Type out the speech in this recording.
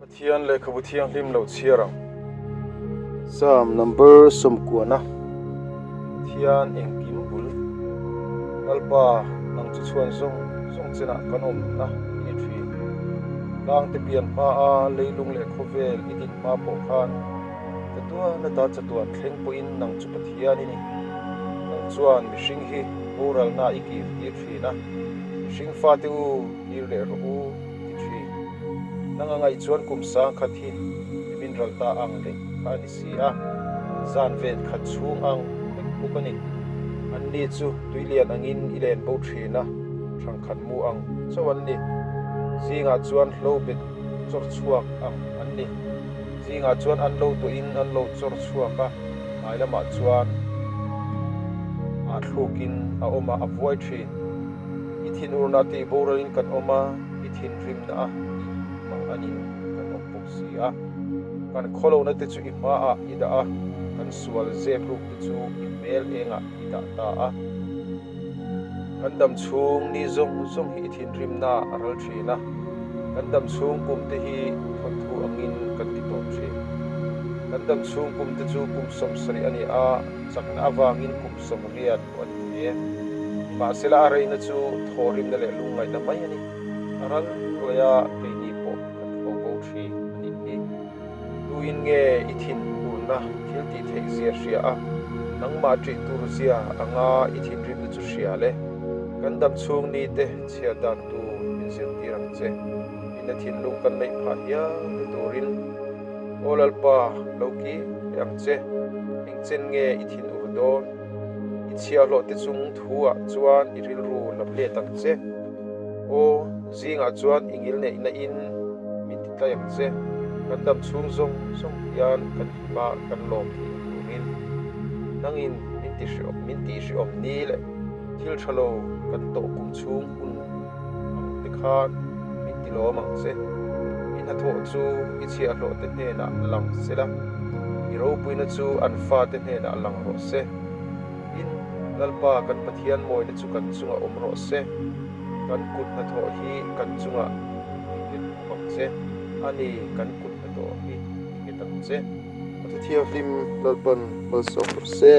Pathian lehkhabu thianghlim lo chhiar ang. Psalm number sawmkuana Pathian engkim bul. Lalpa, nang chu chhuan zawng zawng chenah kan awmna i ni thin. Tlangte pian hmaa leilung leh khawvel i din hma pawh khan chatuan ata chatuan thleng pawhin nang chu Pathian i ni. Nang chuan mihring hi boralna i kir tir thin a, mihring fate u kir leh rawh u i ti thin. Nang a ngaih chuan kum sang khat hi i min ral ta ang lek kha a ni si a, zan ven khat chhung ang lek bawk a ni. Anni chu tuilian angin i len bo thin a, thangkhat mu ang chauh an ni. Zingah chuan hlo bet chawr chhuak ang an ni. Zingah chuan an lo tuahin an lo chawr chhuak a, hnai lamah chuan aa thlukin a awm a, a vuai thin. I thinurna tih boralin kan awm a, i thinrimna a tih mang anin kan awm bawk si a. Kan khawlohna te chu i hmaah i dah a, kan sual zep ruk te chu i hmel engah i dah ta a. Kan dam chhung ni zawng zawng hi i thinrimna a ral thin a, kan dam chhung kum te hi thawnthu angin kan ti tawp thin. Kan dam chhung kum te chu kum 70 a ni a, chakna avangin kum 80 pawh a ni thei e. Nimahsela a reina chu thawhrimna leh lungngaihna mai a ni. A ral hruai a, keini pawh kan tho bo thin a nih hi. Tuin nge i thinurna thil tih theih zia hria a, nangmah ṭih tur zia anga i thinrimna chu hria le? Kan dam chhung ni te chhiar dan tur min zirtir ang che. Inna thinlung kan neih phah hial ni turin Aw Lalpa, lo ki leh ang che. Engchen nge i thinur dawn? I chhiahhlawh te chung thu ah chuan i rilru lam let ang che. Aw, zingah chuan i ngilneihna in min ti tlai ang che. Kan dam chhung zawng zawng hian kan hlim a, kan lawm theih na turin nangin min ti hre min tih hrehawm ni leh thil tha lo kan tawh kum chhung hun ang te khan min ti lawm ang che. I hnathawh chu i chhiahhlawh te hnenah lang se la, i ropuina chu an fate hnenah lang rawh se. Tin, Lalpa kan Pathian mawina chu kan chungah awm rawh se. Kan kut hnathawh hi kan chungah i nghet bawk ang che. A ni, kan kut hnathawh hi i nghet ang che. A Thianghlim Lalpan malsawm rawh se.